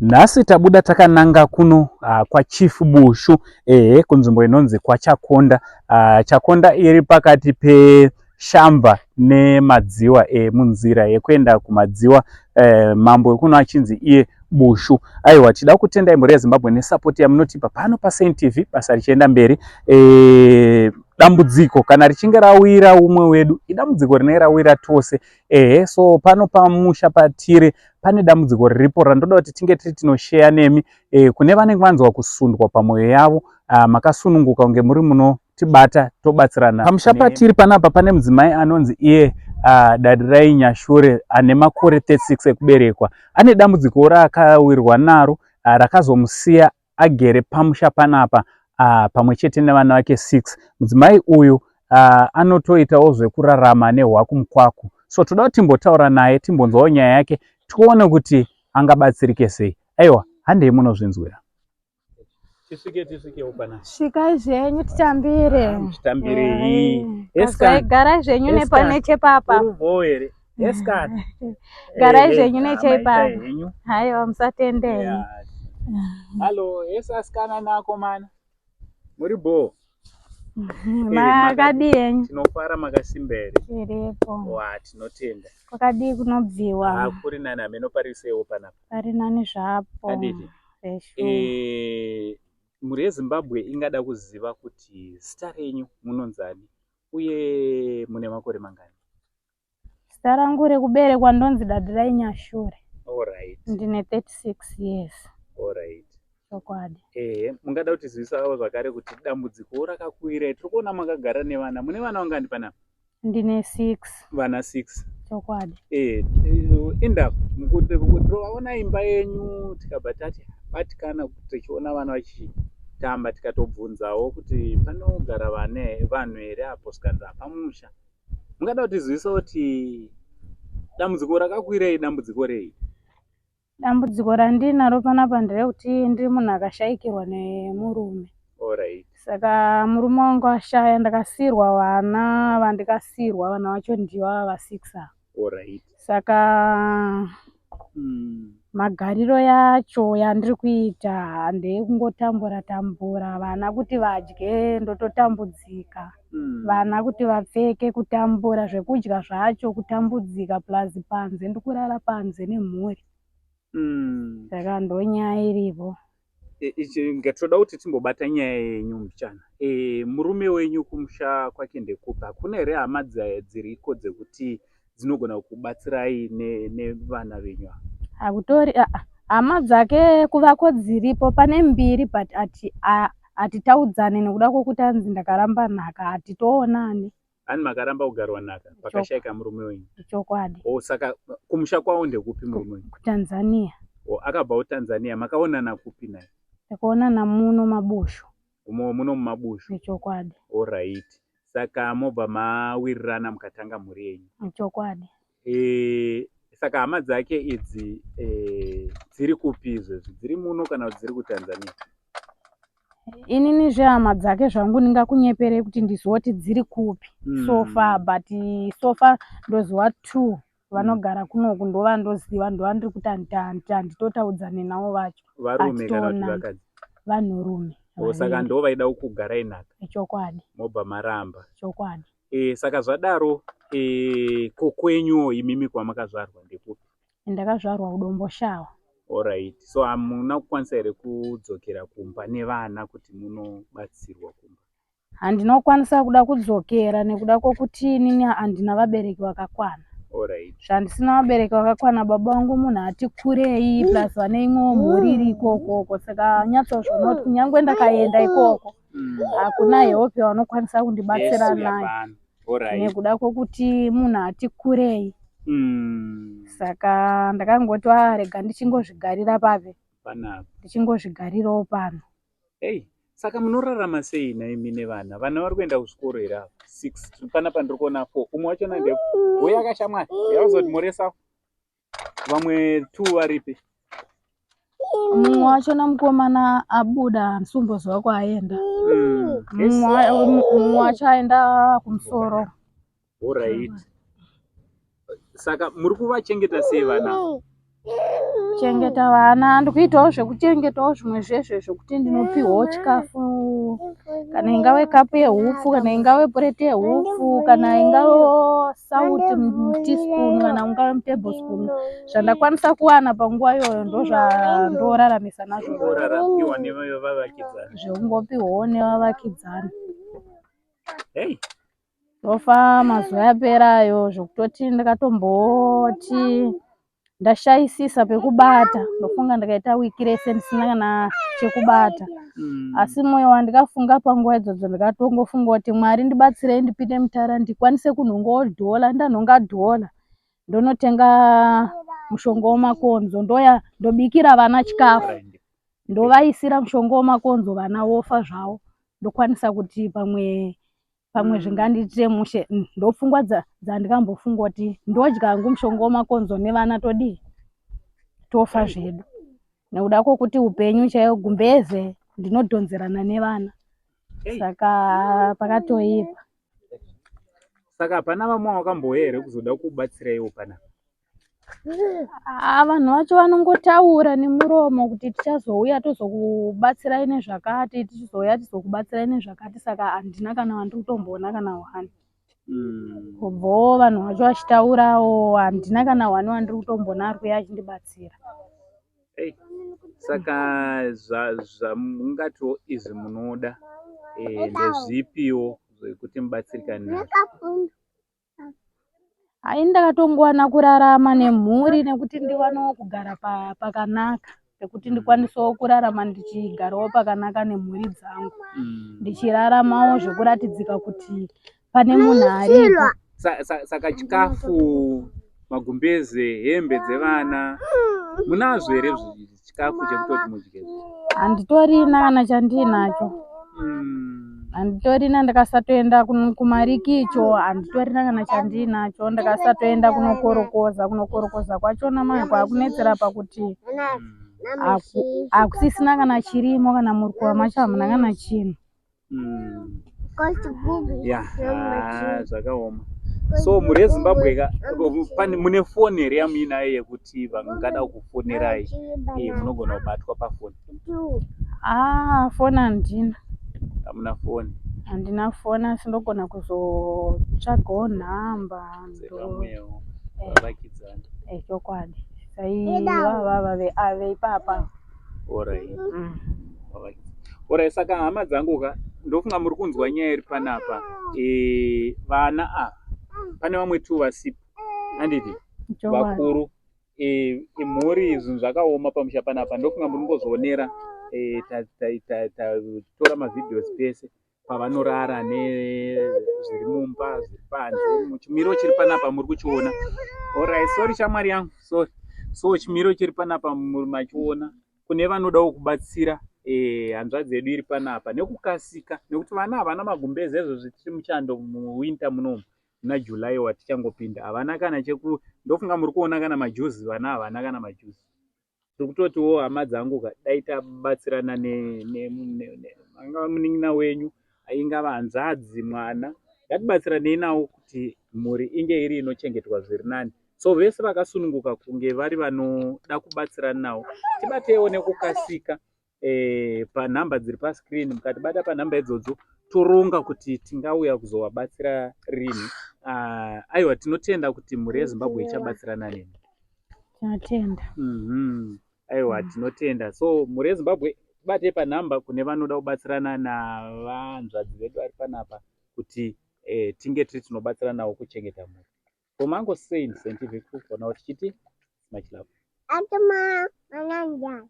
Nhasi tabuda takananga kuno kwaChief Bushu ehe kunzvimbo inonzi kwaChakonda. Chakonda iri pakati peShamva neMadziwa munzira yekuenda kuMadziwa mambo wekuno achinzi iye Bushu. Aiwa tida kutendai mhuri yeZimbabwe nesapoti yamunotipa pano paSaint TV basa richienda mberi. Dambudziko kana richinge rawira umwe wedu idambudziko rinenge rawira tose. Ehe so pano pamusha patiri pane dambudziko riripo randoda kuti tinge tiri tinosheya nemi kune vanenge vanzwa kusundwa pamwoyo yavo makasununguka kunge muri munotibata tobatsirana. Pamusha patiri panapa pane mudzimai anonzi iye Dadirai Nyashure ane makore 36 ekuberekwa. Ane dambudziko raakawirwa naro rakazomusiya agere pamusha panapa pamwe chete nevana vake 6. Mudzimai uyu anotoitawo zvekurarama nehwakumukwaku. So toda kuti timbotaura naye timbonzwawo nyaya yake tione kuti angabatsirike sei. Aiwa, handei munozvinzwira. Tisvike tisvikewo panapa. Svikai zvenyu titambire. Titambirei. Eskai garai zvenyu nechepapa. Uripo here? Eskai. Garai zvenyu necheipapa. Haiwa musatendei. Hallo, yes asikana naakomana. Muri bho? Makadii henyu? Tinofara makasimba here? Tiripo. Wa, tinotenda. Kwakadii kunobviwa? Ah, kuri nani hameno pari seiwo panapa. Pari nani zvapo. Handiti? Zveshuwa. Mhuri yeZimbabwe ingada kuziva kuti zita renyu munonzani uye mune makore mangani? Zita rangu rekuberekwa ndonzi Dadirai Nyashure. Alright. Ndine 36 years. Alright. Chokwadi. Ehe, mungada kutizivisawo zvakare kuti dambudziko rakakuwirai. Tiri kuona makagara nevana. Mune vana vangani panapa? Ndine 6. Vana 6. Chokwadi. Eh, inda mukuti toona imba yenyu tikabva tati batikana kuti tichiona vana vachitamba tikatobvunzawo kuti panogara vane vanhu here apo zvikanzi hapamusha. Mungada kutizivisa kuti dambudziko rakakwirei dambudziko rei? Dambudziko randinaro panapa nderekuti ndiri munhu akashaikirwa nemurume. Alright. Saka murume wangu ashaya ndakasiirwa vana vandikasiirwa vana vacho ndivo ava 6 ava. Alright. Saka magariro yacho yandiri kuita ndeyekungotambura tambura vana kuti vadye ndototambudzika. Vana kuti vapfeke kutambura zvekudya zvacho kutambudzika plus panze ndikurara panze nemhuri. Saka ndonyaya iripo. Toda kuti timbobata nyaya yenyu mbichana. Murume wenyu kumusha kwake ndekupi? Hakuna here hama dziriko dzekuti dzinogona kubatsirai nevana venyu ava? Hakutori hama dzake kuvako dziripo pane mbiri but ati hatitaudzane nekuda kwokuti anzi ndakaramba nhaka hatitoonani. Ani makaramba kugarwa nhaka pakashaika murume wenyu? Chokwadi. Oh, saka kumusha kwavo ndekupi murume wenyu? KuTanzania. Oh, akabva kuTanzania. Makaonana kupi naye? Takaonana muno maBushu. Muno mumaBushu? Chokwadi. Alright. Saka mobva mawirirana mukatanga mhuri yenyu? Chokwadi. Saka hama dzake idzi dziri kupi izvezvi? Dziri muno kana kuti dziri kuTanzania? Inini zvehama dzake zvangu ndingakunyeperei kuti ndizive kuti dziri kupi so far but so far ndoziva 2 vanogara kunoku ndovandoziva ndovandiri kuti handitotaudzane navo vacho. Varume kana kuti vakadzi? Vanhurume. Oh, saka ndo vaida kukugarai nhaka? Chokwadi. Mobva maramba? Chokwadi. Saka zvadaro ko kwenyuwo imimi kwamakazvarwa ndekupi? Ndakazvarwa kuDomboshawa. Alright. So hamuna kukwanisa here kudzokera kumba nevana kuti munobatsirwa kumba? Handinokwanisa kuda kudzokera nekuda kwokuti inini handina vabereki vakakwana. Alright. Zvandisina vabereki vakakwana baba vangu munhu ati kurei plus vane imwewo mhuri iri ikokoko saka nyatsozviona kuti kunyangwe ndakaenda ikoko hakuna help yavanokwanisa kundibatsira nayo nekuda kwokuti munhu ati kurei. Saka ndakangoti rega ndichingozvigarira papi Panapa. Ndichingozvigarirawo pano. Hey, saka munorarama sei naimi nevana? Vana vari kuenda kuzvikoro here ava? 6. Panapa ndiri kuona 4. Umwe wachona nde uye akashamwari. Yauzoti moresa. Vamwe 2 varipi? Mumwe wachona mukomana abuda handisi kumboziva kwaaenda. Mumwe wacho aenda kumusoro. Alright. Saka muri kuvachengeta sei vana? Kuchengeta vana ndikuitawo zvekuchengetawo zvimwe zvezve zvekuti ndinopihwawo chikafu kana ingave kapu yehupfu kana ingave pureti yehupfu kana ingave sauti muteaspoon kana ungave mutablespoon zvandakwanisa kuwana panguva iyoyo ndozvandoraramisa nazvo zvekungopihwawo nevavakidzani hey. Ndofa mazuva aperayo zvekutoti ndakatomboti ndashaisisa pekubata ndofunga ndikaita wiki rese ndisina kana chekubata mm. asi moyo wandikafunga panguva idzodzo ndikatongofunga kuti mwari ndibatsirei ndipinde mutara ndikwanise kunhongawo dhola ndanhonga dhola ndonotenga mushonga wemakonzo ndoya ndobikira vana chikafu ndovaisira mushonga wemakonzo vana vofa zvavo ndokwanisa kuti pamwe pamwe mm. zvingandiitire mushe mm, ndopfungwa dzandikambofunga kuti ndodya hangu mushonga wemakonzo nevana todii tofa zvedu nekuda kwokuti upenyu chaiyo gumbeze ndinodhonzerana nevana saka pakatoipa saka hapana vamwe wakambouya here kuzoda kubatsiraiwo panapa Ah, vanhu vacho vanongotaura nemuromo kuti tichazouya tozokubatsirai nezvakati tichizouya tizokubatsirai nezvakati saka handina kana wandiri kutomboona kana hwani hmm. kubvawo vanhu vacho vachitaurawo handina kana hwani wandiri kutomboona ari kuya achindibatsira hey, saka zvamungatiwo izvi munoda eh, ndezvipiwo zvekuti mubatsirikane nazvo Hai ndakatongowana kurarama nemhuri nekuti ndiwanewo kugara pakanaka pekuti ndikwanisewo kurarama ndichigarawo pakanaka nemhuri dzangu mm. ndichiraramawo zvekuratidzika kuti pane munhu aripo saka chikafu magumbeze hembe dzevana munazvo here chikafu chekutoti mudye handitorina kana chandiinacho hmm. handitorina ndakasatoenda kumarikicho handitorina kana chandiinacho ndakasatoenda kunokorokoza kunokorokoza kwachona manje kwakunetsera pakuti hmm. hakusisina kana chirimo kana murikuwa macho hamuna kana chinhu Mm. Ya, ah, zvakaoma. So mhuri yeZimbabwe ka pane mune foni here yamuinayo yekuti vangada kukufonerai eh, munogona kubatwa pafoni? Ah, foni handina. Hamuna foni? Handina foni asi ndogona kuzotsvagawo nhamba. Dzevamwewo vavakidzani. Eh, chokwadi. Saivava veipapa. Alright. Mm. Alright, saka hama dzangu ka ndofunga muri kunzwa nyaya iri panapa. Eh, vana ava pane vamwe tu vasipo. Handiti? Vakuru eh imhuri zvinhu zvakaoma pamusha panapa ndofunga muri kungozvionera eh tatora mavideos pese pavanorara nezviri mumba zviri panze chimiro chiri panapa muri kuchiona orit sorry shamwari yangu sorry so chimiro chiri panapa muri machiona kune vanodawo kubatsira eh, hanzvadzi yedu iri panapa nekukasika nekuti vana havana magumbeze ezvo tiri muchando muwinter munomu muna july watichangopinda havana kana cheku ndofunga muri kuona kana majuzi vana havana kana majuzi Tiri kutotiwo hama dzangu ka dai tabatsirana angava munin'ina wenyu ingava hanzvadzi mwana ngatibatsiranei nawo kuti mhuri inge iri inochengetwa zviri nani so vese vakasununguka kunge vari vanoda kubatsirana nawo tibateiwo nekukasika eh, panhamba dziri pascreen mukatibata panhamba idzodzo toronga kuti tingauya kuzovabatsira rini uh, aiwa tinotenda kuti mhuri yezimbabwe ichabatsirana nemi Tinotenda. Mm -hmm. Aiwa mm. tinotenda. So mhuri yeZimbabwe tibatei panhamba kune vanoda kubatsirana navanzvadzi vedu vari panapa kuti eh, tinge tiri tinobatsiranawo kuchengeta mhuri. From Uncle Saint Scientific for now tichiti much love. Atuma mananja.